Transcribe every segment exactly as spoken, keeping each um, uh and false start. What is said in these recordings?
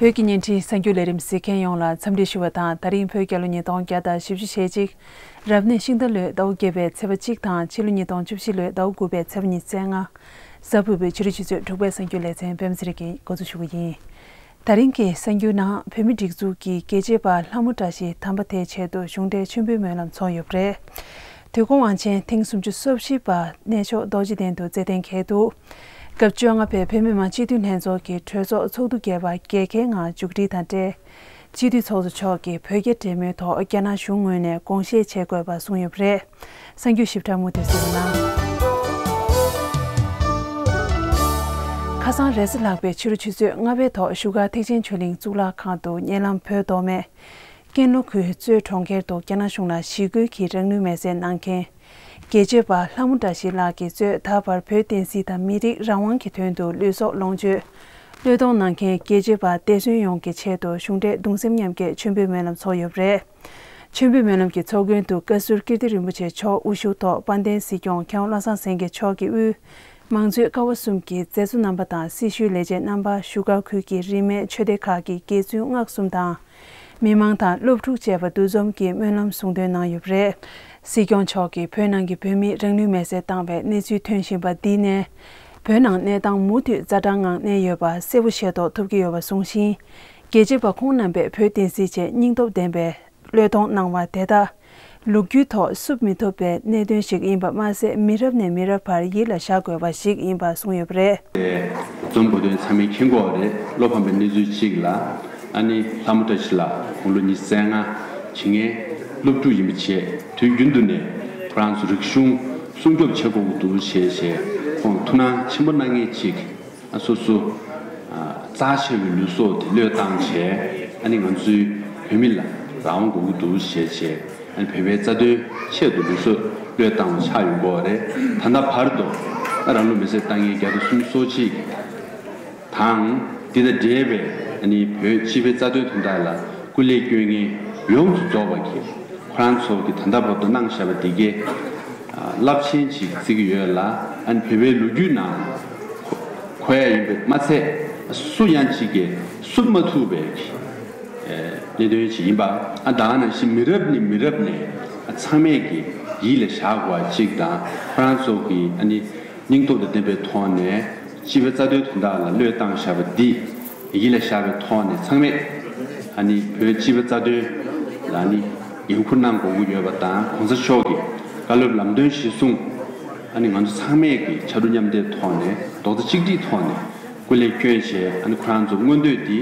བོད་ཀྱི་བརྙན་འཕྲིན་གསར་འགྱུར་ལས་རིམ་གཟིགས་མཁན་ཡོངས་ལ་འཚམས་འདྲི་ཞུ་བ་དང་། ད་རིང་བོད་རྒྱལ་ལོ་ཉིས་སྟོང་བརྒྱ་དང་བཞི་བཅུ་ཞེ་གཅིག་རབ་གནས་ཤིང་རྟ་ལོའི་ཟླ་བ་བརྒྱད་པའི་ཚེས་པ་གཅིག་དང་ཕྱི་ལོ་ཉིས་སྟོང་བཅུ་བཞི་ལོའི་ཟླ་བ་དགུ་པའི་ཚེས་པ་ཉི་ཤུ་རྩ་ལྔ། གཟའ་ཕུར་བུའི་ཕྱི་དྲོ་ཆུ་ཚོད་དྲུག་པའི་གསར་འགྱུར་ལེ་ཚན་པད་མ་ཚེ་རིང་གིས་འགོ་འཛུགས་ཞུ་གི་ཡིན། ད་རིང་གི་གསར་འགྱུར་ནང་བོད་མིའི་སྒྲིག་འཛུགས་ཀྱི་རྒྱལ་གཅེས་པ་ལྷ་མོ་བཀྲ་ཤིས་དམ་པ་དེའི་ཆེད་དུ་གཞུང་འབྲེལ་མཆོད་འབུལ་སྨོན་ལམ་ཚོགས་ཡོད་པ་རེད། དོལ་པོ་དབང་ཆེན་ཐེངས་སུམ་ཅུ་སོ་བཞི་པ་གནས་མཆོག་རྡོ་རྗེ་གདན་དུ་རྩེ་གདན་འཁེལ་འདུག་སྐབས་བཅོ་ལྔ་པའི་བོད་མི་མང་སྤྱི་འཐུས་ལྷན་ཚོགས་ཀྱི་གྲོས་ཚོགས་ཚོགས་འདུ་བརྒྱད་པ་རྒྱལ་ཁའི་ངང་མཇུག་སྒྲིལ་དང་འབྲེལ། སྤྱི་འཐུས་ཚོགས་གཙོ་མཆོག་གིས་བོད་རྒྱ་འབྲེལ་མོལ་ཐོག་རྒྱ་ནག་གཞུང་ངོས་ནས་དགོངས་བཞེས་བྱེད་དགོས་པ་གསུངས་ཡོད་པ་རེད། གསར་འགྱུར་ཞིབ་ཕྲ་མུ་མཐུད་གསན་རོགས་གནང་། ཁ་སང་རེས་གཟའ་ལྷག་པའི་ཕྱི་དྲོ་ཆུ་ཚོད་ལྔ་པའི་ཐོག་བཞུགས་སྒར་ཐེག་ཆེན་ཆོས་གླིང་གཙུག་ལག་ཁང་དུ་ཉེ་ལམ་བོད་མདོ་སྨད་ཀན་ལྷོ་ཁུལ་གཙོས་གྲོང་ཁྱེར་དུ་རྒྱ་ནག་གཞུང་ལ་ཞི་རྒོལ་གྱི་རང་ནུས་མེད་སེལ་གནང་མཁན། རྒྱལ་གཅེས་པ་ལྷ་མོ་བཀྲ་ཤིས་ལགས་ཀྱིས་གཙོས་ད་བར་བོད་བསྟན་སྲིད་དང་མི་རིགས་རང་དབང་གི་དོན་དུ་ལུས་སྲོག་ལོངས་སྤྱོད་བློས་གཏོང་གནང་མཁན་རྒྱལ་གཅེས་པ་འདས་གསོན་ཡོངས་ཀྱི་ཆེད་དུ་གཞུང་འབྲེལ་གདུང་སེམས་མཉམ་སྐྱེད་མཆོད་འབུལ་སྨོན་ལམ་ཚོགས་ཡོད་པ་རེད། མཆོད་འབུལ་སྨོན་ལམ་གྱི་ཚོགས་མགོན་དུ་བཀའ་ཟུར་ཀིརྟི་རིན་པོ་ཆེ་མཆོག་དབུ་བཞུགས་ཐོག་དཔལ་ལྡན་སྲིད་སྐྱོང་མཁས་དབང་བློ་བཟང་སེང་གེ་མཆོག་གིས་དབུས་མང་གཙོའི་ཀ་བ་གསུམ་གྱི་མཛད་གཙོ་རྣམ་པ་དང་སྲི་ཞུའི་ལས་བྱེད་རྣམ་པ། བཞུགས་སྒར་ཁུལ་གྱི་རིས་མེད་ཆོས་སྡེ་ཁག་གི་དགེ་བཙུན་སྔགས་གསུམ་དང་། མི་མང་དང་སློབ་ཕྲུག་བཅས་པ་འདུ་འཛོམས་ཀྱིས་སྨོན་ལམ་གསུང་འདོན་གནང་ཡོད་པ་རེད། སྲིད་སྐྱོང་མཆོག་གིས་བོད་ནང་གི་བོད་མི་རང་ལུས་མེར་སྲེག་བཏང་བའི་གནས་ཚུལ་ཐོན་བཞིན་པ་འདི་ནས། བོད་ནང་གནས་སྟངས་མུ་མཐུད་ཛ་དྲག་ངང་གནས་ཡོད་པ་གསལ་པོ་ཤེས་རྟོགས་ཐུབ་ཀྱི་ཡོད་པ་གསུངས་ཤིང་། རྒྱལ་གཅེས་པ་ཁོང་རྣམ་པས་བོད་བསྟན་སྲིད་ཆེད་སྙིང་སྟོབས་ལྡན་པའི་བློས་གཏོང་གནང་བ་དེ་དག་ལོ་རྒྱུས་ཐོག་བསུབ་མི་ཐུབ་པའི་གནད་དོན་ཞིག་ཡིན་པ་མ་ཟད། མི་རབས་ནས་མི་རབས་བར་ཡིད་ལ་བཞག་དགོས་པ་ཞིག་ཡིན་པ་གསུངས་ཡོད་པ་རེད། འཛོམས་བོད་དོན་ཚང་མས་མཁྱེན་གྱི་ཡོད་རེད། བློ་ཕམ་པའི་གནས་ཚུལ་གཅིག་ལ། ཨ་ནི་ལྷ་མོ་བཀྲ་ཤིས་ལགས་དགུང་ལོ་ཉི་ཤུ་རྩ་ལྔ་བྱེད་མཁན་སློབ་ཕྲུག་ཡིན་པ་བྱས། དུས་རྒྱུན་དུ་ནས་ཁོ་རང་ཚོ་རིག་གཞུང་སྲུང་སྐྱོབ་བྱེད་དགོས་ཀྱི་འདུག་ཞེས་བྱས། ཁོང་ཐུགས་སྣང་ཆེན་པོ་གནང་མཁན་གཅིག་ཨ་སོ་སོ་ཨ་རྩ་ཆེ་བའི་ལུས་སྲོག་དེ་བློས་བཏང་བྱས། ཨ་ནི་ང་ཚོའི་བོད་མི་ལ་རང་དབང་དགོས་ཀྱི་འདུག་ཞེས་བྱས། ཨ་ནི་བོད་པའི་རྩ་དོན་ཆེད་དུ་ལུས་སྲོག་བློས་བཏང་བ་ཆགས་ཡོང་གི་ཡོད་རེད། ད་ལྟ་བར་དུ་ཨ་རང་ལུས་མེར་སྲེག་བཏང་མཁན་བརྒྱ་དང་སུམ་ཅུ་སོ་གཅིག་དང་། འདི་དང་འབྲེལ་བའི་ཨ་ནི་བོད་སྤྱི་པའི་རྩ་དོན་དོན་དག་ལ་སྐུ་ལས་བསྐྱོན་མཁན་ཡོངས་སུ་རྫོགས་པ་གིས་ཁོ་རང་ཚོ་གིས་ད་ལྟ་བར་དུ་གནང་བཞག་པ་འདི་གའི་ཨ་རླབས་ཆེན་ཞིག་བརྩི་གི་ཡོད་ལ། ཨ་ནི་བོད་པའི་ལོ་རྒྱུས་ནང་འཁོད་ཡ་ཡིན་པས་མ་ཚད། སུ་ཡང་གཅིག་གིས་བསུབ་མ་ཐུབ་པའི་ཨ་གནད་དོན་ཞིག་ཡིན་པ། ཨ་ད་ག་ནང་བཞིན་མི་རབས་ནས་མི་རབས་ནས་ཨ་ཚང་མས་ཀྱིས་ཡིད་ལ་བཞག་དགོས་པ་གཅིག་དང་། ཁོ་རང་ཚོ་གིས་ཨ་ནི་སྙིང་སྟོབས་དང་ལྡན་པའི་ཐོག་ནས་སྤྱི་པའི་རྩ་དོན་དོན་དག་ལ་བློས་བཏང་བཞག་པ་འདི་ཡིད་ལ་བཞག་པའི་ཐོག་ནས། ཚང་མས་ཨ་ནི་བོད་སྤྱི་པའི་རྩ་དོན་ལ་ནི་འགན་འཁུར་གནང་དགོས་ཀྱི་ཡོད་པ་དང་། ༸གོང་ས་མཆོག་གི་བཀའ་སློབ་ལམ་སྟོན་གཞིར་བཟུང་། ཨ་ནི་ང་ཚོ་ཚང་མས་ཀྱིས་ཕྱར་གྲུ་མཉམ་འདེགས་ཐོག་ནས་རྡོག་རྩ་གཅིག་སྒྲིལ་ཐོག་ནས་སྐུ་ལས་བསྐྱོན་བྱས། ཨ་ནི་ཁོ་རང་ཚོ་མངོན་འདོད་འདི་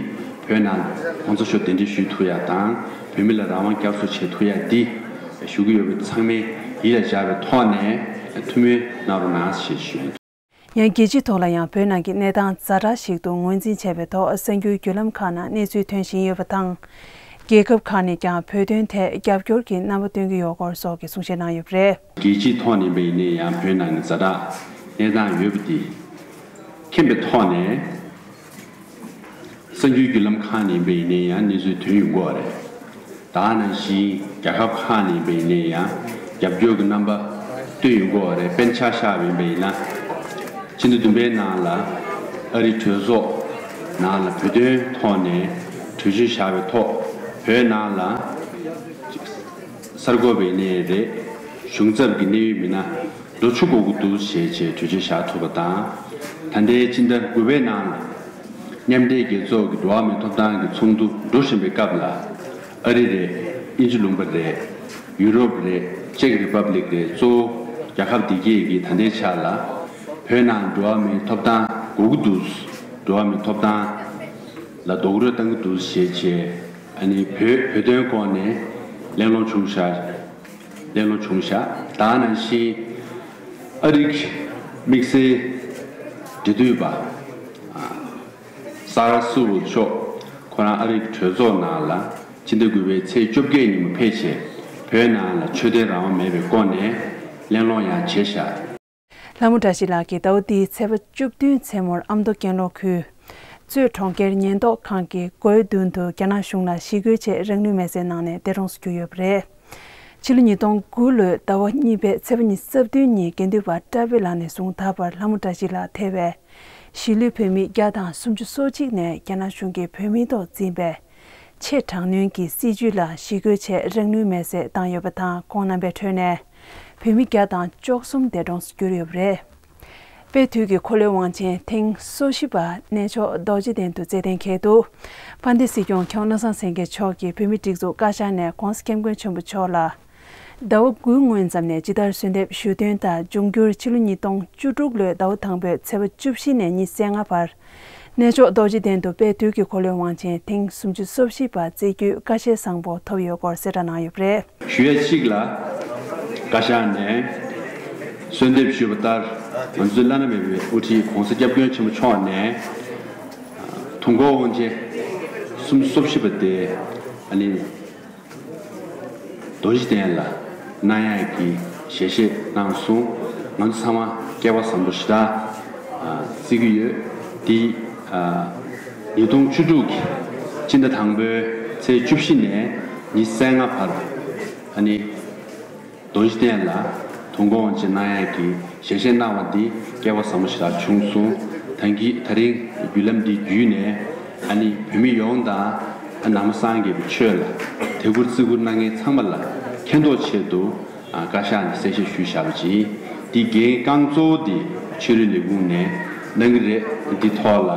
བོད་ནང་༸གོང་ས་མཆོག་གདན་འདྲེན་ཞུ་ཐུབ་ཡ་དང་། བོད་མི་ལ་རང་དབང་བསྐྱར་གསོ་བྱེད་ཐུབ་ཡ་འདི་ཞུ་གི་ཡོད་པ་ཚང་མས་ཡིད་ལ་བཞག་པའི་ཐོག་ནས་ཐུགས་སྨོན་གནང་རོགས་གནང་ཞེས་ཞུ་ཡ། ཡང་རྒྱལ་སྤྱིའི་ཐོག་ལ་ཡང་བོད་ནང་གི་གནས་སྟངས་ཛ་དྲག་ཞིག་ཏུ་ངོས་འཛིན་བྱས་པའི་ཐོག་གསར་འགྱུར་བརྒྱུད་ལམ་ཁག་ནང་གནས་ཚུལ་ཐོན་བཞིན་ཡོད་པ་དང་། རྒྱལ་ཁབ་ཁག་ནས་ཀྱང་བོད་དོན་ཐད་རྒྱབ་སྐྱོར་གྱི་རྣམ་པ་སྟོན་གྱི་ཡོད་སྐོར་སོགས་ཀྱི་གསུང་བཤད་གནང་ཡོད་པ་རེད། རྒྱལ་སྤྱིའི་ཐོག་ནས་ཡིན་པ་ཡིན་ནའི་ཡང་བོད་ནང་གི་ཛ་དྲག་གནས་སྟངས་ཡོད་པ་འདི་མཁྱེན་པའི་ཐོག་ནས། གསར་འགྱུར་བརྒྱུད་ལམ་ཁག་ནས་ཡིན་པ་ཡིན་ནའི་ཡང་གནས་ཚུལ་ཐོན་ཡོང་གི་ཡོད་རེད། ད་ག་ནང་བཞིན་རྒྱལ་ཁབ་ཁག་ནས་ཡིན་པ་ཡིན་ནའི་ཡང་རྒྱབ་སྐྱོར་གྱི་རྣམ་པ་སྟོན་ཡོང་གི་ཡོད་རེད། དཔེར་ན་ཆ་བཞག་པ་ཡིན་པ་ཡིན་ན། ཕྱི་ཟླ་བདུན་པའི་ནང་ལ་ཨ་རིའི་གྲོས་ཚོགས་ནང་ལ་བོད་དོན་ཐོག་ནས་གྲོས་ཆོད་བཞག་པའི་ཐོག་བོད་ནང་ལ་གསར་འགོད་པ་ཡིན་ནའི་རེད། གཞུང་ཚབ་ཀྱི་གནད་ཡོད་མི་སྣ་འགྲོ་ཆོག་དགོས་ཀྱི་འདུག་ཞེས་བྱས་གྲོས་ཆོད་བཞག་ཐུབ་པ་དང་། ད་ལྟའི་སྤྱི་ཟླ་དགུ་པའི་ནང་ལ་མཉམ་འབྲེལ་རྒྱལ་ཚོགས་ཀྱི་འགྲོ་བ་མིའི་ཐོབ་ཐང་གི་ཚོགས་འདུ་འགྲོ་བཞིན་པའི་སྐབས་ལ། ཨ་རི་རེད། དབྱིན་ཇི་ལུང་པ་རེད། ཡུ་རོབ་རེད། ཅེཀ་རི་པབ་ལིག་རེད། གཙོ་བོ་རྒྱལ་ཁབ་འདི་གས་ཀྱིས་ད་ལྟའི་ཆར་ལ་བོད་ནང་འགྲོ་བ་མིའི་ཐོབ་ཐང་དགོས་ཀྱི་འདུག་འགྲོ་བ་མིའི་ཐོབ་ཐང་ལ་རྡོག་རོལ་བཏང་གི་འདུག་ཞེས་བྱས། ཨ་ནི་བོད་བོད་དོན་སྐོར་ནས་གླེང་སློང་བྱུང་ཤག་གླེང་སློང་བྱུང་ཤག་ད་ག་ནང་བཞིན་ཨ་རིའི་དམིགས་བསལ་འབྲེལ་མཐུད་པ་ཨ་སར་སུ་ཝུད་མཆོག་ཁོ་རང་ཨ་རིའི་གྲོས་ཚོགས་ནང་ལ་ཕྱི་ཟླ་དགུ་པའི་ཚེས་བཅོ་བརྒྱད་ཉིན་མོ་ཕེབས་བྱས། བོད་ནང་ལ་ཆོས་དད་རང་དབང་མེད་པའི་སྐོར་ནས་གླེང་སློང་ཡང་བྱས་ཤག་ལྷ་མོ་བཀྲ་ཤིས་ལགས་ཀྱིས་ཟླ་བ་འདིའི་ཚེས་པ་བཅུ་བདུན་མཚན་མོར་ཨ་མདོ་ཀན་ལྷོ་ཁུལ་གཙོས་གྲོང་ཁྱེར་ཉེན་རྟོག་ཁང་གི་སྒོའི་མདུན་དུ་རྒྱ་ནག་གཞུང་ལ་ཞི་རྒོལ་ཆེད་རང་ནུས་མེད་སའི་ནང་ནས་འདས་གྲོངས་སུ་གྱུར་ཡོད་པ་རེད། ཕྱི་ལོ་ཉིས་སྟོང་དགུ་ལོའི་ཟླ་བ་གཉིས་པའི་ཚེས་པ་ཉི་ཤུ་རྩ་བདུན་ཉིན་དགེ་འདུན་པ་བཀྲ་བྷེ་ལགས་ནས་བཟུང་ད་བར་ལྷ་མོ་བཀྲ་ཤིས་ལགས་ཐེ་བའི་ གཞིས་ལུས་བོད་མི་བརྒྱ་དང་སུམ་ཅུ་སོ་གཅིག་ནས་རྒྱ་ནག་གཞུང་གིས་བོད་མིའི་ཐོག་འཛིན་པའི་ཆེས་དྲག་གནོན་གྱི་སྲིད་བྱུས་ལ་ཞི་རྒོལ་ཆེད་རང་ནུས་མེད་སེལ་བཏང་ཡོད་པ་དང་། ཁོང་རྣམ་པའི་ཁྲོད་ནས་བོད་མི་བརྒྱ་དང་བཅུ་གསུམ་འདས་གྲོངས་སུ་གྱུར་ཡོད་པ་རེད། དཔལ་དུས་ཀྱི་འཁོར་ལོའི་དབང་ཆེན་ཐེངས་སོ་བཞི་པ་གནས་མཆོག་རྡོ་རྗེ་གདན་དུ་རྩེ་གདན་འཁེལ་འདུག། དཔལ་ལྡན་སྲིད་སྐྱོང་མཆོག་གནམ་བཟང་སེང་གེ་མཆོག་གིས་བོད་མིའི་སྒྲིག་འཛུགས་བཀའ་ཤག་ནས་༸གོང་ས་༸སྐྱབས་མགོན་ཆེན་པོ་མཆོག་ལ་ཟླ་བ་དགུའི་སྔོན་ཙམ་ནས་ཇི་ལྟར་གསོལ་འདེབས་ཞུས་དོན་ལྟར། འབྱུང་འགྱུར་ཕྱི་ལོ་ཉིས་སྟོང་བཅུ་དྲུག་ལོའི་ཟླ་བ་དང་པོའི་ཚེས་པ་བཅུ་བཞི་ནས་ཉི་ཤུ་རྩ་ལྔ་བར་གནས་མཆོག་རྡོ་རྗེ་གདན་དུ་དཔལ་དུས་ཀྱི་འཁོར་ལོའི་དབང་ཆེན་ཐེངས་སུམ་ཅུ་སོ་བཞི་པ་རྩེ་རྒྱུའི་བཀའ་ཤག་བཟང་པོ་ཐོབ་ཡོད་སྐོར་གསལ་བསྒྲགས་གནང་ཡོད་པ་རེད། ཞུ་ཡས་གཅིག་ལ། བཀའ་ཤག་ནས་གསོལ་འདེབས་ཞུས་པ་ལྟར། ང་ཚོའི་བླ་ན་མེད་པའི་དབུ་ཁྲིད་༸གོང་ས་༸སྐྱབས་མགོན་ཆེན་པོ་མཆོག་ནས་དུས་འཁོར་དབང་ཆེན་སུམ་ཅུ་སོ་བཞི་པ་དེ་ཨ་ནི་རྡོ་རྗེ་གདན་ལ་གནང་ཡག་གི་ཞལ་བཞེས་གནང་སོང་། ང་ཚོ་ཚང་མ་སྐལ་བ་བཟང་པོ་ཞེ་དྲག་བརྩི་གི་ཡོད། དེ་ཉིས་སྟོང་བཅུ་དྲུག་གི་སྤྱི་ཟླ་དང་པོའི་ཚེས་བཅུ་བཞི་ནས་ཉི་ཤུ་རྩ་ལྔ་བར་ཨ་ནི་རྡོ་རྗེ་གདན་ལ་དུས་འཁོར་དབང་ཆེན་གནང་ཡག་གི་ཞལ་བཞེས་གནང་བ་འདི་སྐལ་བ་བཟང་པོ་ཞིག་ལ་བྱུང་སོང་། ད་གིན་དེ་རིང་བརྒྱུད་ལམ་འདི་བརྒྱུད་ནས་ཨ་ནི་བོད་མི་ཡོངས་དང་ཨ་ནང་པ་སངས་རྒྱས་པའི་ཆོས་ལ་དད་བཀུར་བརྩི་བཀུར་གནང་མཁན་ཚང་མ་ལ་མཁྱེན་རྟོགས་ཆེད་དུ་ཨ་བཀའ་ཤག་ནས་གསལ་བཤད་ཞུས་བཞག་པ་ཅིག། འདི་འགན་རྐང་གཙོ་བོ་འདི་ཆོས་རིག་ལས་ཁུངས་ནས་གནང་གི་རེད། འདི་ཐོག་ལ་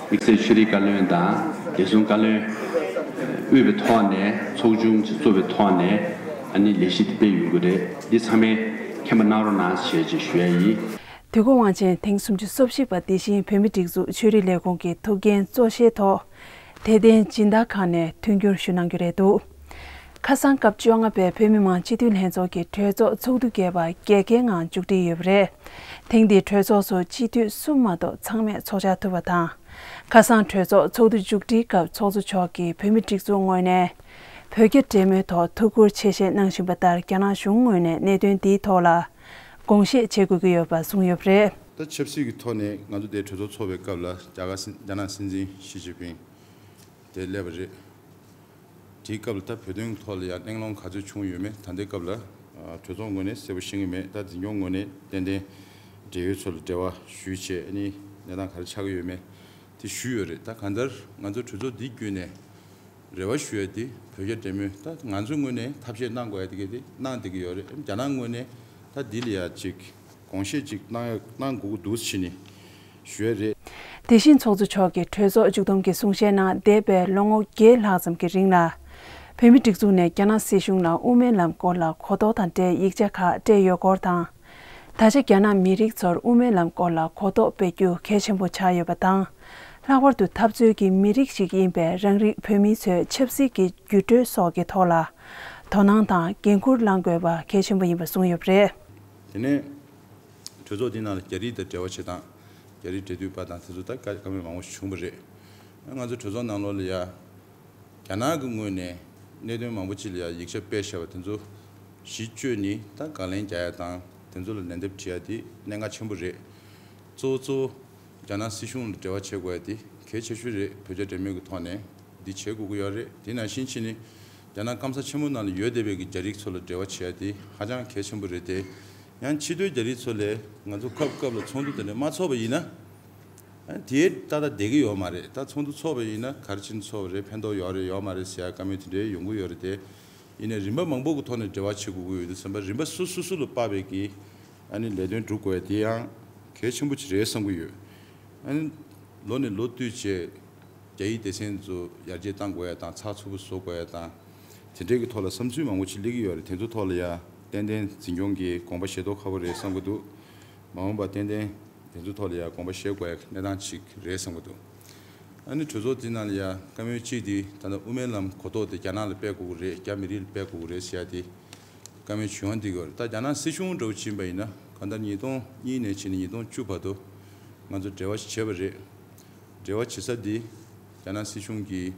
དམིགས་བསལ་ཆོས་རིག་བཀའ་བློན་དང་རྒྱལ་སྲུང་བཀའ་བློན་དབུས་པའི་ཐོག་ནས་ཚོགས་ཆུང་ཅིག་བཙུགས་པའི་ཐོག་ནས་ཨ་ནི་ལས་གཞི་འདི་སྤེལ་ཡོང་གི་རེད། འདི་ཚང་མས་མཁྱེན་པ་གནང་རོགས་གནང་ཞེས་ཅིག་ཞུ་ཡ་ཡིན། དུས་འཁོར་དབང་ཆེན་ཐེངས་སུམ་ཅུ་སོ་བཞི་པ་འདི་བཞིན་བོད་མིའི་སྒྲིག་འཛུགས་ཆོས་རིག་ལས་ཁུངས་ཀྱི་ཐུགས་འགན་གཙོ་བཞེས་ཐོག་དད་ལྡན་སྦྱིན་བདག་ཁང་ནས་མཐུན་འགྱུར་ཞུ་གནང་རྒྱུ་རེད་འདུག། ཁ་སང་སྐབས་བཅོ་ལྔ་པའི་བོད་མི་མང་སྤྱི་འཐུས་ལྷན་ཚོགས་ཀྱི་གྲོས་ཚོགས་ཚོགས་དུས་བརྒྱད་པ་རྒྱལ་ཁའི་ངང་མཇུག་སྒྲིལ་ཡོད་པ་རེད། ཐེངས་འདིའི་གྲོས་ཚོགས་སུ་སྤྱི་འཐུས་གསུམ་མ་གཏོགས་ཚང་མས་ཚོགས་བཅར་ཐུབ་པ་དང་། ཁ་སང་གྲོས་ཚོགས་ཚོགས་དུས་མཇུག་སྒྲིལ་སྐབས་ཚོགས་གཙོ་མཆོག་གིས་བོད་མིའི་སྒྲིག་འཛུགས་ངོས་ནས་བོད་རྒྱ་འབྲེལ་མོལ་ཐོག་ཐུགས་ཁུར་ཆེ་བཞེས་གནང་བཞིན་པ་ལྟར། རྒྱ་ནག་གཞུང་ངོས་ནས་གནད་དོན་འདིའི་ཐོག་ལ་དགོངས་བཞེས་བྱེད་དགོས་ཀྱི་ཡོད་པ་གསུངས་ཡོད་པ་རེད། ད་ཆབ་སྲིད་ཀྱི་ཐོག་ནས་ང་ཚོ་དེ་གྲོས་ཚོགས་ཚོགས་པའི་སྐབས་ལ་རྒྱ་གར་སྲིད་རྒྱ་ནག་སྲིད་འཛིན་ཞི་ཅིན་ཕིང་དེ་སླེབས་པ་རེད། དེའི་སྐབས་ལ་ད་བོད་དོན་ཐོག་ལ་ཡང་གླེང་སློང་ག་ཚོད་བྱུང་ཡོད་མེད་ད་ལྟའི་སྐབས་ལ་ཨ་གྲོས་ཚོགས་ངོས་ནས་གསལ་པོ་ཤེས་ཀྱི་མེད། ད་འཛིན་སྐྱོང་ངོས་ནས་ཏན་ཏན་འབྲེལ་ཡོད་ཚོ་ལ་འབྲེལ་བ་ཞུས་བྱས་ཨ་ནི་གནས་སྟངས་ག་རེ་ཆགས་ཀྱི་ཡོད་མེད་དེ་ཞུས་ཡོད་རེད། ད་གང་ལྟར་ང་ཚོ་གྲོས་ཚོགས་འདི་བརྒྱུད་ནས་རེ་བ་ཞུ་ཡ་དེ་བོད་རྒྱ་འབྲེལ་མོལ་ད་ང་ཚོའི་ངོས་ནས་ཐབས་ཤེས་གནང་དགོས་ཡ་དེ་ག་དེ་གནང་བསྡད་ཀྱི་ཡོད་རེད། རྒྱ་ནག་ངོས་ནས་ད་འདི་ལ་ཡ་ཅིག་དགོངས་བཞེས་ཅིག་གནང་ཡ་གནང་དགོས་ཀྱི་འདུག་ཟེར་ནས་ཞུ་ཡ་རེད། དེ་བཞིན་ཚོགས་གཙོ་མཆོག་གིས་གྲོས་ཚོགས་མཇུག་བསྡོམས་ཀྱི་གསུང་བཤད་ནང་འདས་པའི་ལོ་ངོ་བརྒྱད་ལྷག་ཙམ་གྱི་རིང་ལ། བོད་མིའི་སྒྲིག་འཛུགས་ནས་རྒྱ་ནག་སྲིད་གཞུང་ལ་དབུ་མའི་ལམ་སྐོར་ལ་གོ་རྟོགས་དང་འབྲེལ་ཡིག་ཆ་ཁག་སྤྲད་ཡོད་སྐོར་དང་། ད་ཆ་རྒྱ་ནག་མི་རིགས་ཚོར་དབུ་མའི་ལམ་སྐོར་ལ་གོ་རྟོགས་སྤེལ་རྒྱུ་གལ་ཆེན་པོ་ཆགས་ཡོད་པ་དང་། ལྷག་པར་དུ་འཐབ་རྩོད་ཀྱི་མི་རིགས་ཤིག་ཡིན་པའི་རང་རིགས་བོད་མི་ཚོས་ཆབ་སྲིད་ཀྱི་བརྒྱུད་སྤྲོད་སོགས་ཀྱི་ཐོག་ལ་དོ་སྣང་དང་འགན་འཁུར་བླང་དགོས་པ་གལ་ཆེན་པོ་ཡིན་པ་གསུངས་ཡོད་པ་རེད། དེ་ནས་གྲོས་ཚོགས་འདི་ནང་ལ་རྒྱ་རིགས་དང་འབྲེལ་བ་བྱེད་སྟངས། རྒྱ་རིགས་འབྲེལ་མཐུད་པ་དང་དེ་ཚོ་ད་བཀའ་བཀའ་མོལ་མང་པོ་ཞིག་བྱུང་བ་རེད། ང་ཚོ་གྲོས་ཚོགས་ནང་ལོགས་ལ་ཡ། རྒྱ་ནག་གི་ངོས་ནས་གནད་དོན་མང་པོ་ཅིག་ལ་ཡ་ཡིག་ཆ་སྤེལ་བཞག་པ་དེ་ཚོ་གཞི་བཅོལ་ནས་ད་དགག་ལན་རྒྱག་ཡ་དང་དེ་ཚོ་ལ་ལན་འདེབས་བྱེད་ཡ་དེ་གནད་འགག་ཆེན་པོ་རེད། གཙོ་བོ་གཙོ་བོ་རྒྱ་ནག་སྲིད་གཞུང་ལ་འབྲེལ་བ་བྱེད་དགོས་ཡ་དེ་གལ་ཆེ་ཤོས་རེད། བོད་རྒྱ་འབྲེལ་མོལ་གྱི་ཐོག་ནས་འདི་བྱེད་དགོས་ཀྱི་ཡོད་རེད། དེ་ནང་བཞིན་བྱས་ནས་རྒྱ་ནག་སྐམ་ས་ཆེན་མོ་ནང་ལ་ཡོད་བསྡད་པའི་གི་རྒྱ་རིགས་ཚོ་ལ་འབྲེལ་བ་བྱེད་ཡ་དེ་ཧ་ཅང་གལ་ཆེན་པོ་རེད་དེ། ཡང་ཕྱི་སྡོད་རྒྱ་རིགས་ཚོ་ལས་ང་ཚོ་སྐབས་སྐབས་ལ་ཚོགས་འདུ་དེ་འདྲ་མ་ཚོགས་པ་ཡིན་ན། ཨ་དེ་ཏག་ཏག་བསྡད་ཀྱི་ཡོད་མ་རེད། ད་ཚོགས་འདུ་ཚོགས་པ་ཡིན་ན་ག་རེ་བྱས་ནས་ཚོགས་པ་རེད། ཕན་ཐོགས་ཡོད་རེད་ཡོད་མ་རེད་ཟེར་ཡ་བཀའ་མོལ་དེ་འདྲའི་ཡོང་གི་ཡོད་རེད་དེ། ཡིན་ནའི་རིམ་པ་མང་པོ་གི་ཐོག་ནས་འབྲེལ་བ་བྱེད་དགོས་ཀྱི་ཡོད་དུས་ཙམ་པ་རིམ་པ་སོ་སོ་སོ་ལ་དཔག་པའི་གི་ཨ་ནི་ལས་དོན་སྒྲུབ་དགོས་ཡ་དེ་ཡང་གལ་ཆེན་པོ་ཅིག་རེད་བསམ་གྱི་ཡོད། ཨ་ནི་ལོ་ནས་ལོ་བསྟུད་བྱས་རྒྱ་ཡིག་སྡེ་ཚན་ཚོ་ཡར་རྒྱས་གཏང་དགོས་ཡ་དང་ཚགས་ཚུད་པོ་བཟོ་དགོས་ཡ་དང་། དེ་འདྲའི་གི་ཐོག་ལ་བསམ་ཚུལ་མང་པོ་ཅིག་སླེབས་ཀྱི་ཡོད་རེད། དེ་ཚོ་ཐོག་ལ་ཡ་ཏན་ཏན་འཛིན་སྐྱོང་གི་དགོངས་པ་བཞེས་མདོག་ཁ་པོ་རེད་བསམ་གྱི་འདུག། མ་འོངས་པ་ཏན་ཏན་དེ་ཚོ་ཐོག་ལ་ཡ་དགོངས་པ་བཞེས་དགོས་ཡ་གནས་སྟངས་ཅིག་རེད་བསམ་གྱི་འདུག། ཨ་ནི་གྲོས་ཚོགས་འདི་ནང་ལ་ཡ་བཀའ་མོལ་གཅིག་འདི་ད་ལྟ་དབུ་མའི་ལམ་གོ་རྟོགས་དེ་རྒྱ་ནག་ལ་སྤེལ་དགོས་ཀྱི་རེད། རྒྱ་མི་རིགས་ལ་སྤེལ་དགོས་ཀྱི་རེད་ཟེར་ཡ་དེ་བཀའ་མོལ་བྱུང་ཡོང་འདི་གོ་རེད། ད་རྒྱ་ནག་སྲིད་གཞུང་འདྲ་བོ་ཕྱིན་པ་ཡིན་ན་གང་ལྟར་ཉིས་སྟོང་གཉིས་ནས་ཕྱིན་ནས་ཉིས་སྟོང་བཅུ་བར་དུ་ང་ཚོ་འབྲེལ་བ་བྱས་པ་རེད། འབྲེལ་བ་བྱེད་ས་འདི་རྒྱ་ནག་སྲིད་གཞུང་གིས་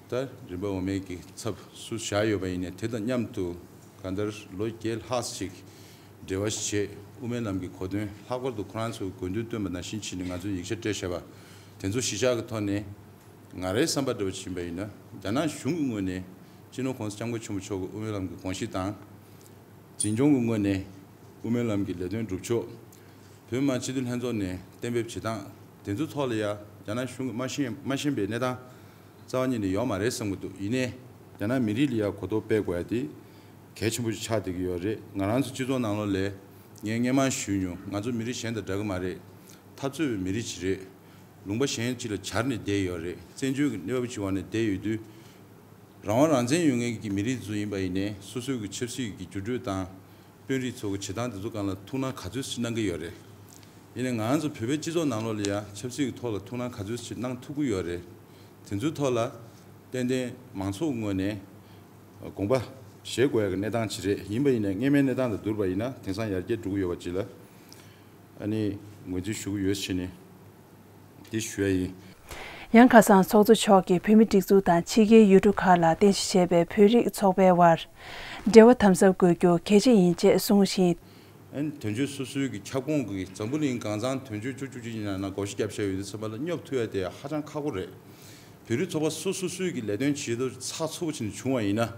ད་རིམ་པ་འོག་མའི་གི་ཚབ་སུ་བཞག་ཡོད་པ་ཡིན་ནའི་དེ་དང་མཉམ་དུ་གང་ལྟར་ལོ་བརྒྱད་ལྷག་ཅིག་འབྲེལ་བ་བྱས། དབུ་མའི་ལམ་གྱི་གོ་དོན་ལྷག་པར་དུ་ཁོ་རང་ཚོའི་དགོས་འདུན་བཏོན་པ་ནང་བཞིན་བྱས་ནས་ང་ཚོས་ཡིག་ཆ་སྤྲད་བཞག་པ་དེ་ཚོ་གཞི་བཞག་གི་ཐོག་ནས་ང་རའི་བསམ་པ་འདྲ་བོ་ཕྱིན་པ་ཡིན་ན་རྒྱ་ནག་གཞུང་གི་ངོས་ནས་སྤྱི་ནོར་༸གོང་ས་༸སྐྱབས་མགོན་ཆེན་པོ་མཆོག་གི་དབུ་མའི་ལམ་གྱི་དགོངས་གཞི་དང་། འཛིན་སྐྱོང་གི་ངོས་ནས་དབུ་མའི་ལམ་གྱི་ལས་དོན་སྒྲུབ་ཕྱོགས། བོད་མི་མང་སྤྱི་འཐུས་ལྷན་ཚོགས་ནས་གཏན་འབེབས་བྱེད་སྟངས། དེ་ཚོའི་ཐོག་ལ་ཡ་རྒྱ་ནག་གཞུང་གིས་མ་ཤེས་མ་ཤེས་པའི་གནས་སྟངས་རྩ་བ་ཉིད་ནས་ཡོད་མ་རེད་བསམ་གྱི་འདུག་ཡིན་ནའི་རྒྱ་ནག་མི་རིགས་ལ་ཡ་གོ་རྟོགས་སྤེལ་དགོས་ཡ་དེ་གལ་ཆེན་པོ་ཞིག་ཆགས་བསྡད་ཀྱི་ཡོད་རེད། ང་རང་ཚོ་སྤྱི་ཚོགས་ནང་ལོགས་ལ་ངས་སྔོན་མ་ཞུས་མྱོང་། ང་ཚོ་མི་རིགས་གཞན་དང་འདྲ་གི་མ་རེད། འཐབ་རྩོད་པའི་མི་རིགས་ཅིག་རེད། ལུང་པ་གཞན་ཅིག་ལ་གྱར་ནས་བསྡད་ཡོད་རེད། བཙན་བྱོལ་གྱི་གནས་བབ་ཅིག་འོག་ནས་བསྡད་ཡོད་དུས། རང་དབང་རང་བཙན་ཡོད་མཁན་གྱི་མི་རིགས་ཚོ་ཡིན་པ་ཡིན་ནའི་སོ་སོའི་གི་ཆབ་སྲིད་ཀྱི་འགྱུར་འགྲོས་དང་། དཔོན་རིགས་ཚོ་གི་བྱེད་སྟངས་དེ་ཚོ་སྒང་ལ་ཐུགས་སྣང་ག་ཚོད་ཅིག་གནང་གི་ཡོད་རེད། ཡིན་ནའི་ང་ཚོ་བོད་པའི་སྤྱི་ཚོགས་ནང་ལོགས་ལ་ཡ་ཆབ་སྲིད་ཀྱི་ཐོག་ལ་ཐུགས་སྣང་ག་ཚོད་ཅིག་གནང་ཐུབ་ཀྱི་ཡོད་རེད། དེ་ཚོའི་ཐོག་ལ་ཏན་ཏན་མང་ཚོགས་ངོས་ནས་དགོངས་པ་བཞེས་དགོས་ཡ་གི་གནས་སྟངས་ཅིག་རེད། ཡིན་པ་ཡིན་ནའི་སྔོན་མའི་གནས་སྟངས་དང་བསྡུར་བ་ཡིན་ན་དེང་སང་ཡར་རྒྱས་འགྲོ་གི་ཡོད་པ་ཅིག་ལ་ཨ་ནི་ངོས་འཛིན་ཞུ་གི་ཡོད་ཕྱིན་ནས། འདི་ཞུ་ཡ་ཡིན། ཡང་ཁ་སང་ཚོགས་གཙོ་མཆོག་གིས་བོད་མིའི་སྒྲིག་འཛུགས་དང་ཕྱི་རྒྱལ་ཡུལ་གྲུ་ཁག་ལ་རྟེན་གཞི་བྱས་པའི་བོད་རིགས་ཚོགས་པའི་དབར་འབྲེལ་བ་དམ་ཟབ་དགོས་རྒྱུ་གལ་ཆེ་ཡིན་ཅེས་གསུངས་ཤིང་། ཨན་དོན་གཅོད་སོ་སོའི་གི་ཁྱབ་ཁོངས་ཀྱི་འཛམ་བུ་གླིང་གང་ཚང་དོན་གཅོད་བཅུ་གཅིག་ཡིན་ན་ན་བགོ་བཤའ་བརྒྱབ་བཞག་ཡོད་དུས་ཙམ་པ་ལ་སྙོབ་ཐུབ་ཡ་དེ་ཧ་ཅང་ཁག་པོ་རེད། བོད་རིགས་ཚོགས་པ་སོ་སོ་སོའི་གི་ལས་དོན་བྱེད་དུ་ཚགས་ཚུད་པོ་ཅིག་བྱུང་བ་ཡིན་ན།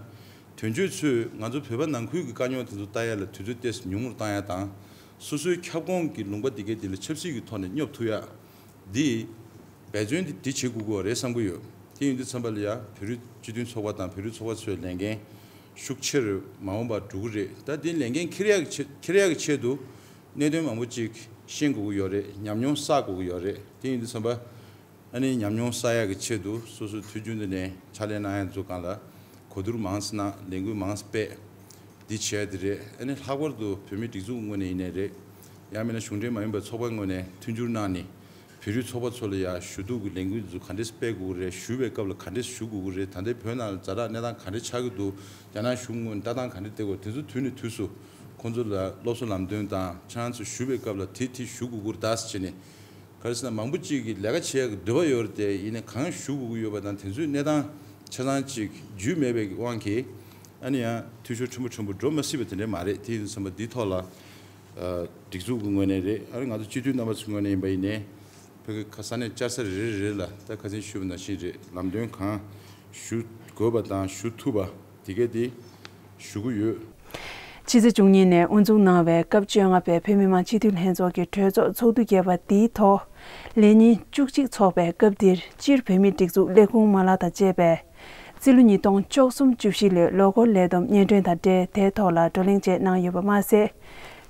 དོན་གཅོད་ཚོས་ང་ཚོ་བོད་པ་ནང་ཁུལ་གྱི་དཀའ་རྙོག་དེ་ཚོ་ལྟ་ཡ་ལ་དུས་ཚོད་ཏོག་ཙམ་ཉུང་ངུར་བཏང་ཡ་དང་། སོ་སོའི་ཁྱབ་ཁོངས་ཀྱི་ལུང་པ་དེ་གའི་དེ་ལ་ཆབ་སྲིད་ཀྱི་ཐོག་ནས་སྙོབ་ཐུབ་ཡ། འདི་འབད་བརྩོན་དེ་དེ་བྱེད་དགོས་ཀྱི་རེད་བསམ་གྱི་ཡོད། དེ་ཡིན་དུས་ཙམ་པ་ལ་ཡ་བོད་རིགས་སྤྱི་མཐུན་ཚོགས་པ་དང་བོད་རིགས་ཚོགས་པ་ཚོའི་ལས་འགན་ཤུགས་ཆེ་རུ་མ་འོངས་པར་འགྲོ་གི་རེད། ད་དེ་ལས་འགན་འཁྱེར་ཡག་གི་ཆེད་འཁྱེར་ཡག་གི་ཆེད་དུ་གནད་དོན་མང་པོ་ཅིག་ཤེས་དགོས་ཀྱི་ཡོད་རེད། ཉམས་མྱོང་བསགས་དགོས་ཀྱི་ཡོད་རེད། དེ་ཡིན་དུས་ཙམ་པ། ཨ་ནི་ཉམས་མྱོང་བསགས་ཡག་གི་ཆེད་དུ་སོ་སོའི་དུས་རྒྱུན་དུ་ནས་ཕྱག་ལས་གནང་ཡག་ཚོ་སྒང་ལ་གོ་བསྡུར་མང་ཙམ་གནང་། ལས་འགུལ་མང་ཙམ་སྤེལ། འདི་བྱས་དེ་རེད། ཨ་ནི་ལྷག་པར་དུ་བོད་མིའི་སྒྲིག་འཛུགས་ངོས་ནས་ཡིན་ནའི་རེད། ཡང་མིན་ན་གཞུང་འབྲེལ་མ་ཡིན་པའི་ཚོགས་པ་ངོས་ནས་མཐུན་འགྱུར་གནང་ནས་བོད་རིགས་ཚོགས་པ་ཚོ་ལ་ཡ་ཞུ་གཏུག་གི་ལས་འགུལ་ཚོ་ག་འདྲས་སྤེལ་དགོས་ཀྱི་རེད། ཞུ་བའི་སྐབས་ལ་ག་འདྲས་ཞུ་དགོས་ཀྱི་རེད། ད་ལྟའི་བོད་ནང་ལ་ཛ་དྲག་གནས་སྟངས་ག་འདྲས་ཆགས་ཀྱི་འདུག་རྒྱ་ནག་གཞུང་ངོས་ནས་ལྟ་སྟངས་ག་འདྲས་བསྡད་དགོས། དེ་ཚོ་དུས་ནས་དུས་སུ་ཁོང་ཚོ་ལ་སློབ་གསོ་ལམ་སྟོན་དང་། ཁྱེད་རང་ཚོ་ཞུ་བའི་སྐབས་ལ་དེ་དེ་ཞུ་དགོས་ཀྱི་རེད་ཟེར་བྱས་ནས། ག་རེ་ཟེར་ན་མང་པོ་ཅིག་གིས་ལས་ཀ་བྱེད་ཡག་གི་འདོད་པ་ཡོད་རེད་དེ། ཡིན་ནའི་གང་ཞུ་དགོས་ཀྱི་ཡོད་པ་དང་དེ་ཚོའི་གནས་སྟངས་ཆ་ཚང་ཅིག་རྒྱུས་མེད་པའི་དབང་གིས་ཨ་ནི་ཡང་འཐུས་ཤོར་ཕྲན་བུ་ཕྲན་བུ་འགྲོ་མ་སྲིད་པ་དེ་འདྲས་མ་རེད། དེ་ཡིན་ཙམ་པ་འདིའི་ཐོག་ལ་ཨ་སྒྲིག་འཛུགས་ཀྱི་ངོས་ནས་རེད། ཨ་ནི་ང་ཚོ་སྤྱི་འཐུས་རྣམ་པ་ཚོའི་ངོས་ནས་ཡིན་པ་ཡིན་ནའི་བོད་ཀྱི་ཁ་ས་གནས་བཅར་ས་རེ་རེ་རེ་ལ་ད་ཁ་སང་ཞུས་པ་ནང་བཞིན་རེད། ལམ་སྟོན་གང་ཞུ་དགོས་པ་དང་ཞུ་ཐུབ་པ་དེ་གས་དེ་ཞུ་གི་ཡོད། ཕྱི་ཚེས་བཅུ་གཉིས་ནས་དབུ་འཛུགས་གནང་བའི་སྐབས་བཅོ་ལྔ་པའི་བོད་མི་མང་སྤྱི་འཐུས་ལྷན་ཚོགས་ཀྱི་གྲོས་ཚོགས་ཚོགས་དུས་བརྒྱད་པ་འདིའི་ཐོག་ལས་ཉིན་བཅུ་གཅིག་འཚོགས་པའི་སྐབས་འདིར། སྤྱིར་བོད་མིའི་སྒྲིག་འཛུགས་ལས་ཁུངས་མ་ལག་དང་བཅས་པས་རྩིས་ལོ་ཉིས་སྟོང་བཅུ་གསུམ་བཅུ་བཞི་ལོའི་ལོ་འཁོར་ལས་བསྡོམས་སྙན་སྒྲོན་དང་འབྲེལ་དེའི་ཐོག་ལ་བགྲོ་གླེང་བཅས་གནང་ཡོད་པ་མ་ཟད།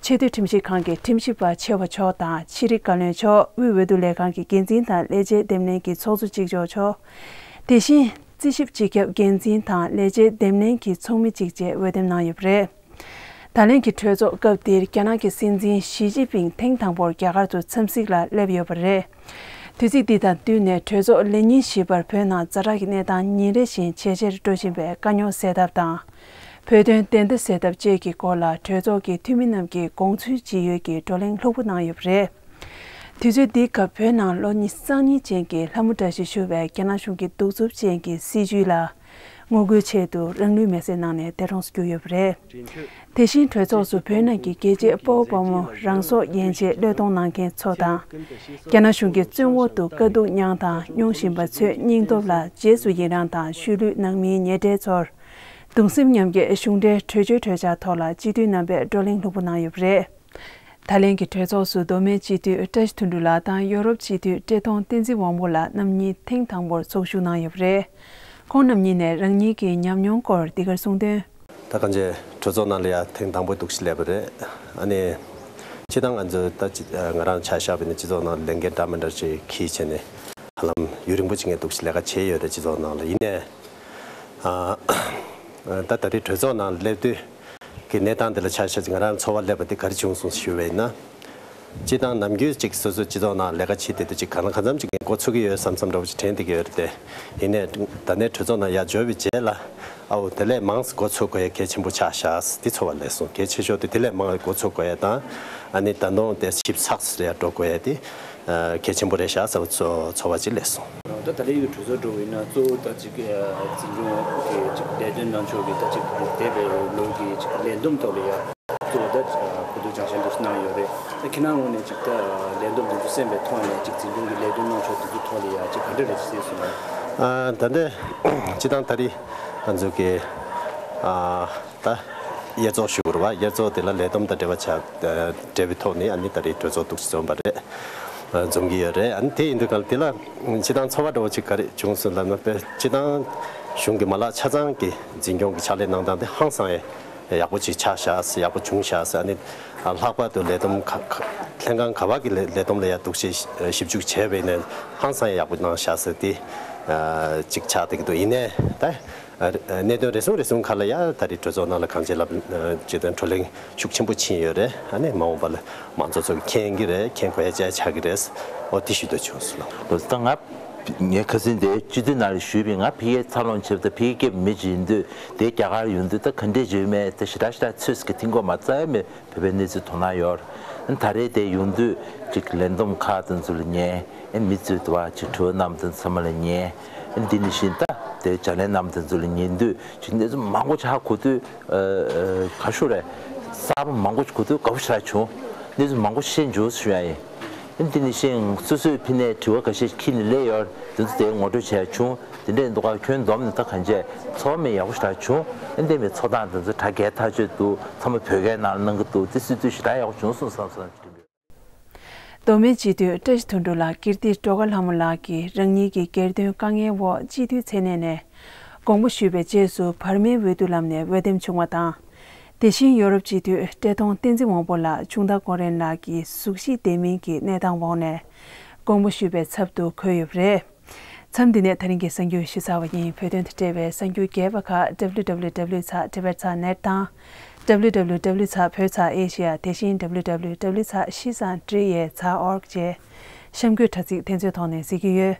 ཆེས་མཐོའི་ཁྲིམས་ཞིབ་ཁང་གི་ཁྲིམས་ཞིབ་པ་ཆེ་བ་མཆོག་དང་། ཕྱི་དྲིལ་བཀའ་བློན་མཆོག་དབུས་འོས་བསྡུ་ལས་ཁང་གི་འགན་འཛིན་དང་ལས་བྱེད་འདེམས་ལྷན་གྱི་ཚོགས་གཙོ་གཅིག་ལྕོགས་མཆོག་དེ་བཞིན་རྩིས་ཞིབ་སྤྱི་ཁྱབ་འགན་འཛིན་དང་ལས་བྱེད་འདེམས་ལྷན་གྱི་ཚོགས་མི་གཅིག་བཅས་འོས་འདེམས་གནང་ཡོད་པ་རེད། ད་ལན་གྱི་གྲོས་ཚོགས་སྐབས་འདིར་རྒྱ་ནག་གི་སྲིད་འཛིན་ཞི་ཅིན་ཕིང་ཐེངས་དང་པོར་རྒྱ་གར་དུ་འཚམས་གཟིགས་ལ་སླེབས་ཡོད་པ་རེད། དུས་ཚིགས་འདི་དང་བསྟུན་ནས་གྲོས་ཚོགས་ལས་ཉིན་བཞི་པར་བོད་ནང་ཛ་དྲག་གི་གནས་སྟངས་ཉིན་རེ་བཞིན་ཇེ་ཆེར་འགྲོ་བཞིན་པའི་དཀའ་རྙོག་སེལ་ཐབས་དང་། བོད་དོན་བདེན་མཐའ་གསལ་ཐབས་བཅས་ཀྱི་སྐོར་ལ་གྲོས་ཚོགས་ཀྱི་འཐུས་མི་རྣམས་ཀྱིས་དགོངས་ཚུལ་ཇི་ཡོད་ཀྱི་བགྲོ་གླེང་ལྷུག་པོ་གནང་ཡོད་པ་རེད། དུས་ཚོད་འདིའི་སྐབས་བོད་ནང་ལོ་ཉི་ཤུ་རྩ་གཉིས་ཅན་གྱི་ལྷ་མོ་བཀྲ་ཤིས་ཞུ་བའི་རྒྱ་ནག་གཞུང་གི་གདུག་རྩུབ་ཅན་གྱི་སྲིད་བྱུས་ལ་ངོ་རྒོལ་ཆེད་དུ་རང་ལུས་མེར་སྲེག་གནང་ནས་འདས་གྲོངས་སུ་གྱུར་ཡོད་པ་རེད། དེ་བཞིན་གྲོས་ཚོགས་སུ་བོད་ནང་གི་རྒྱལ་གཅེས་དཔའ་བོ་དཔའ་མོ་རང་སྲོག་ཡན་ཆད་བློས་གཏོང་གནང་མཁན་ཚོ་དང་། རྒྱ་ནག་གཞུང་གི་བཙོན་འོག་ཏུ་དཀའ་སྡུག་མྱངས་དང་མྱོང་བཞིན་པ་ཚོའི་སྙིང་སྟོབས་ལ་རྗེས་སུ་ཡི་རངས་དང་། ཤུལ་ལུས་ནང་མིའི་ཉེ་འབྲེལ་ཚོར་གདུང་སེམས་མཉམ་སྐྱེད་གཞུང་འབྲེལ་གྲོས་ཆོད་གྲོས་འཆར་ཐོག་ལ་སྤྱི་འཐུས་རྣམ་པས་བགྲོ་གླེང་ལྷུག་པོ་གནང་ཡོད་པ་རེད། ད་ལན་གྱི་གྲོས་ཚོགས་སུ་མདོ་སྨད་སྤྱི་འཐུས་བཀྲ་ཤིས་དོན་གྲུབ་ལགས་དང་ཡོ་རོབ་སྤྱི་འཐུས་བཀྲས་མཐོང་བསྟན་འཛིན་དབང་པོ་ལགས་རྣམ་གཉིས་ཐེངས་དང་པོར་ཚོགས་ཞུགས་གནང་ཡོད་པ་རེད། ཁོང་རྣམ་གཉིས་ནས་རང་ཉིད་ཀྱི་ཉམས་མྱོང་སྐོར་འདི་གར་གསུངས་དོན། ད་གང་ཅི་གྲོས་ཚོགས་ནང་ལ་ཡ་ཐེངས་དང་པོ་འདུག་སེ་སླེབས་པ་རེད། ཨ་ནི་སྤྱིར་བཏང་ང་ཚོ་ད་ཅི་ང་རང་ཆ་བཞག་པ་ཡིན་ན་སྤྱི་ཚོགས་ནང་ལས་འགན་འདྲ་མི་འདྲ་ཅིག་འཁྱེར་བྱས་ནས་ཧ་ལམ་ཡུན་རིང་པོ་ཅིག་ངས་འདུག་སེ་ལས་ཀ་བྱས་ཡོད་རེད། སྤྱི་ཚོགས་ནང་ལ་ཡིན་ནའི། ཨ། ད་ད་རེས་གྲོས་ཚོགས་ནང་སླེབས་དུས་ཀྱི་གནས་སྟངས་དེ་ལ་ཆ་བཞག་ཅིག་ང་རང་ཚོར་བ་སླེབས་པ་དེ་ག་རེ་བྱུང་སོང་ཞུས་པ་ཡིན་ན། སྤྱིར་བཏང་ནམ་རྒྱུན་ཅིག་སོ་སོའི་སྤྱི་ཚོགས་ནང་ལས་ཀ་བྱེད་བསྡད་དུས་ཅིག་གང་ལ་གང་འཚམ་ཅིག་འགོ་ཚུགས་ཀྱི་ཡོད་བསམ་བསམ་འདྲ་བོ་ཅིག་དྲན་བསྡད་ཀྱི་ཡོད་རེད་དེ། ཡིན་ནའི་ད་ནས་གྲོས་ཚོགས་ནང་ཡར་འབྱོར་བའི་རྗེས་ལ་ཨའོ་དེ་ལས་མང་ཙམ་འགོ་ཚུགས་དགོས་ཡ་གལ་ཆེན་པོ་ཆགས་བཞག་དེ་ཚོར་བ་སླེབས་སོང་། གལ་ཆེ་ཤོས་དེ་དེ་ལས་མང་འགོ་ཚུགས་དགོས་ཡ་དང་། ཨ་ནི་ད་དུང་དེ་ཞིབ་ཚགས་སུ་ཡར་འགྲོ་དགོས་ཡ་དེ། གལ་ཆེན་པོ་རེད་ཤག་ཟེར་བ་ཚོ་ཚོར་བ་ཅིག་སླེབས་སོང་། ད་ད་ལན་གྱི་གྲོས་ཚོགས་འགྲོ་བ་ཡིན་ན་གཙོ་བོ་ད་ཅིག་འཛིན་སྐྱོང་གི་ཅིག་ལས་དོན་གནང་ཕྱོགས་ཀྱི་ད་ཅིག་འདས་པའི་ལོ་གི་ཅིག་ལས་བསྡོམས་ཐོག་ལ་ཡ་གཙོ་བོ་ད་གོ་བསྡུར་སྦྱང་བཤད་འདུག་གནང་ཡོད་རེད། ད་ཁྱེད་རང་ངོས་ནས་ཅིག་ད་ལས་བསྡོམས་འདི་ཚོ་གསན་པའི་ཐོག་ནས་ཅིག་འཛིན་སྐྱོང་གི་ལས་དོན་གནང་ཕྱོགས་འདི་ཚོ་ཐོག་ལ་ཡ་ཅིག་ག་འདྲ་རེད་ཅིག་གསལ་སོང་ངམ། ཨ་ད་ལྟ་སྤྱིར་བཏང་ད་རེས་ང་ཚོ་གི་ཨ། ད་དབྱར་ཚོགས་ཞུ་དགོས་རེད་བ། དབྱར་ཚོགས་དེ་ལ་ལས་བསྡོམས་དང་འབྲེལ་བ་བྱ་འབྲེལ་བའི་ཐོག་ནས་ཨ་ནི་ད་རེས་གྲོས་ཚོགས་འདུག་སེ་འཛོམས་པ་རེད། འཛོམས་ཀྱི་ཡོད་རེད། ཨ་ནི་དེ་ཡིན་དུས་གང་ལ་དེ་ལ་སྤྱི་བཏང་ཚོར་བ་འདྲ་བོ་ཅིག་ག་རེ་བྱུང་སོང་ལབ་ན། དཔེ་སྤྱི་བཏང་གཞུང་གི་མ་ལག་ཆ་ཚང་གི་འཛིན་སྐྱོང་གི་ཕྱག་ལས་གནང་སྟངས་དེ་ཧང་སང་ཡ་ཡག་པོ་ཅིག་ཆགས་ཤག་ཟེར། ཡག་པོ་བྱུང་ཤག་ཟེར། ཨ་ནི་ལྷག་པར་དུ་ལས་བསྡོམས་ཁ་ཁ་ལྷན་ཁང་ག་བ་གི་ལས་ལས་བསྡོམས་ལ་ཡ་འདུག་སེ་ཞིབ་འཇུག་བྱས་པ་ཡིན་ན་ཧང་སང་ཡ་ཡག་པོ་གནང་ཤག་ཟེར། དེ་ཅིག་ཆགས་བསྡད་ཀྱི་འདུག་ཡིན་ནའི་ད། ཨ་རེ་ཨ་གནད་དོན་རེ་ཟུང་རེ་ཟུང་ཁག་ལ་ཡ་ད་རེས་གྲོས་ཚོགས་ནང་ལ་གང་ཅི་ལབ་ཅི་དང་བགྲོ་གླེང་ཤུགས་ཆེན་པོ་ཕྱིན་ཡོད་རེད། ཨ་ནི་མ་འོངས་པ་ལ་མང་ཚོགས་ཚོ་མཁྱེན་གྱི་རེད། མཁྱེན་དགོས་ཡ་བྱས་ཆགས་ཀྱི་རེད། འོ་དེ་ཞུ་འདོད་བྱུང་སོང་ལགས། ལོ་ཙཱ་ང་ངའི་ཁ་སང་དེ་སྤྱི་འཐུས་ནང་ལ་ཞུས་པའི་ང་ཕ་གིར་འཚར་ལོངས་བྱས་པ་དང་ཕ་གིར་སྐྱེས་པའི་མི་ཅིག་ཡིན་དུས་དེ་རྒྱ་གར་ཡོང་དུས་ད་ག་འདྲས་བྱས་ཡོད་མེད་དེ་ཞེ་དྲག་ཞེ་དྲག་ཚོད་ཀྱི་མཐུན་གོ་མ་རྩ་ཡ་མེད། བོད་པའི་གནས་ཚུལ་དོ་སྣང་ཡོད། ད་རེས་དེ་ཡོང་དུས་ཅིག་ལས་བསྡོམས་ཁག་དང་ཚུར་ལ་ཉན། མི་ཚོས་དུ་བ་ཅིག་དྲི་བ་གནང་དང་ཚང་མ་ལ་ཉན། འདི་ནི་བཞིན་ད་དེ་བྱ་ལས་གནང་དང་ཚུར་ལ་ཉན་དུས་ཅིག་གནས་ཚུལ་མང་པོ་ཅིག་ཧ་གོ་དུས་ག་ཤོ་རེད། གསར་པ་མང་པོ་ཅིག་གོ་དུས་དགའ་པོ་ཞེ་དྲག་བྱུང་། གནས་ཚུལ་མང་པོ་ཤེས་འཇུག་ཞུ་ཡ་ཡིན། འདི་ནི་བཞིན་སོ་སོའི་ཕི་ནས་དྲི་བ་ཁ་ཤས་ཁྱི་ནི་ལས་ཡོད་དེ་ཚོ་དེ་ངོ་སྤྲོད་བྱས་བྱུང་། དེ་འདྲའི་འདུག་ག་ཁྱོན་བསྡོམས་ནས་ད་གང་བྱས་ཚོར་བ་མེད་ཡག་པོ་ཞེ་དྲག་བྱུང་། ཨ་འདི་མི་ཚོགས་སྟངས་དེ་ཚོ་གྲ་རྒྱས་ཐག་ཆོད་འདུག་ཚང་མ་བོད་སྐད་ནང་གནང་གི་འདུག་དེ་སྲིད་དུས་ཞེ་དྲག་ཡག་པོ་བྱུང་སོང་བསམ་སོང་། མདོ་སྨད་སྤྱི་འཐུས་བཀྲ་ཤིས་དོན་གྲུབ་ལགས་ཀིརྟི་སྒྲོལ་དཀར་ལྷ་མོ་ལགས་ཀྱིས་རང་ཉིད་ཀྱི་སྒེར་དོན་དཀའ་ངལ་འོག་སྤྱི་འཐུས་མཚན་གནས་ནས་དགོངས་པ་ཞུས་པའི་རྗེས་སུ་བར་མའི་འོས་བསྡུ་ལམ་ནས་འོས་འདེམས་བྱུང་བ་དང་། དེ་བཞིན་ཡོ་རོབ་སྤྱི་འཐུས་བཀྲས་མཐོང་བསྟན་འཛིན་དབང་པོ་ལགས་ཆུང་བདག་ཀོ་རེན་ལགས་ཀྱི་གཟུགས་གཞི་ལྡན་མིན་གྱི་གནས་སྟངས་འོག་ནས་དགོངས་པ་ཞུས་པའི་ཚབ་ཏུ་འཁོད་ཡོད་པ་རེད། མཚམས་འདི་ནས་ད་རིང་གི་གསར་འགྱུར་ཞུས་ཚར་བ་ཡིན། བོད་དོན་དང་འབྲེལ་བའི་གསར་འགྱུར་རྒྱས་པ་ཁག་www ཚགས་tibet ཚགས་net དང་www ཚགས་བོད་ཚགས་ཨེ་ཤི་ཡ་དེ་བཞིན་www ཚགས་ཤིས་ཙང་ཀྲི་ཡེ་ཚགས་org བཅས་གཤམ་འཁོད་དྲ་ཚིགས་དེ་ཚོའི་ཐོག་ནས་གཟིགས་ཀྱི་ཡོད།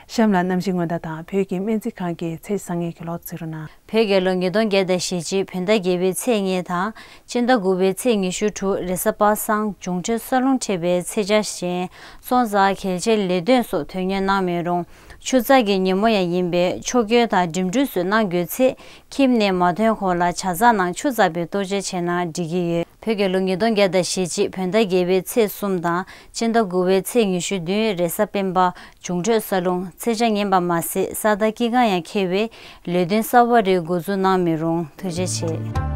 གཤམ་ལ་གནམ་གཤིས་སྔོན་བརྡ་དང་བོད་ཀྱི་སྨན་རྩིས་ཁང་གི་ཚེས་བཟང་ངན་གྱི་ལོ་གཟིགས་རོགས་གནང་། བོད་རྒྱལ་ལོ་ཉིས་སྟོང་བརྒྱ་དང་ཞེ་གཅིག་བོད་ཟླ་བརྒྱད་པའི་ཚེས་གཉིས་དང་སྤྱི་ཟླ་དགུ་པའི་ཚེས་ཉི་ཤུ་དྲུག་རེས་གཟའ་པ་སངས་འབྱུང་འཕྲོད་གསར་རླུང་འཕྲད་པའི་ཚེས་ཆ་བཞིན་སོན་རྩ་གལ་ཆེའི་ལས་དོན་སོགས་དོན་གཉེར་གནང་མི་རུང་། ཆུ་རྩ་གི་ཉིན་མོ་ཡང་ཡིན་པས་ཆོ་ག་དང་འགྲིམ་འགྲུལ་སོགས་གནང་དགོས་ཚེ་ཁྱིམ་ནས་མ་ཐོན་གོང་ལ་ཇ་ཚགས་ནང་ཆུ་བཙགས་པའི་གཏོར་བཅོས་བྱས་ན་འགྲིག་གི་ཡོད། བོད་རྒྱལ་ལོ་ཉིས་སྟོང་བརྒྱ་དང་ཞེ་གཅིག་བོད་ཟླ་བརྒྱད་པའི་ཚེས་གསུམ་དང་སྤྱི་ཟླ་དགུ་པའི་ཚེས་ཉི་ཤུ་བདུན་རེས་གཟའ་སྤེན་པ་འབྱུང་འཕྲོད་གསར་རླུང་ཚེས་ཆ་ངན་པ་མ་ཟད་ས་མཐའ་དཀྱིལ་ཁ་ཡང་ཁེལ་བས་ལས་དོན་གསར་པ་རེ་འགོ་འཛུགས་གནང་མི་རུང་། ཐུགས་རྗེ་ཆེ།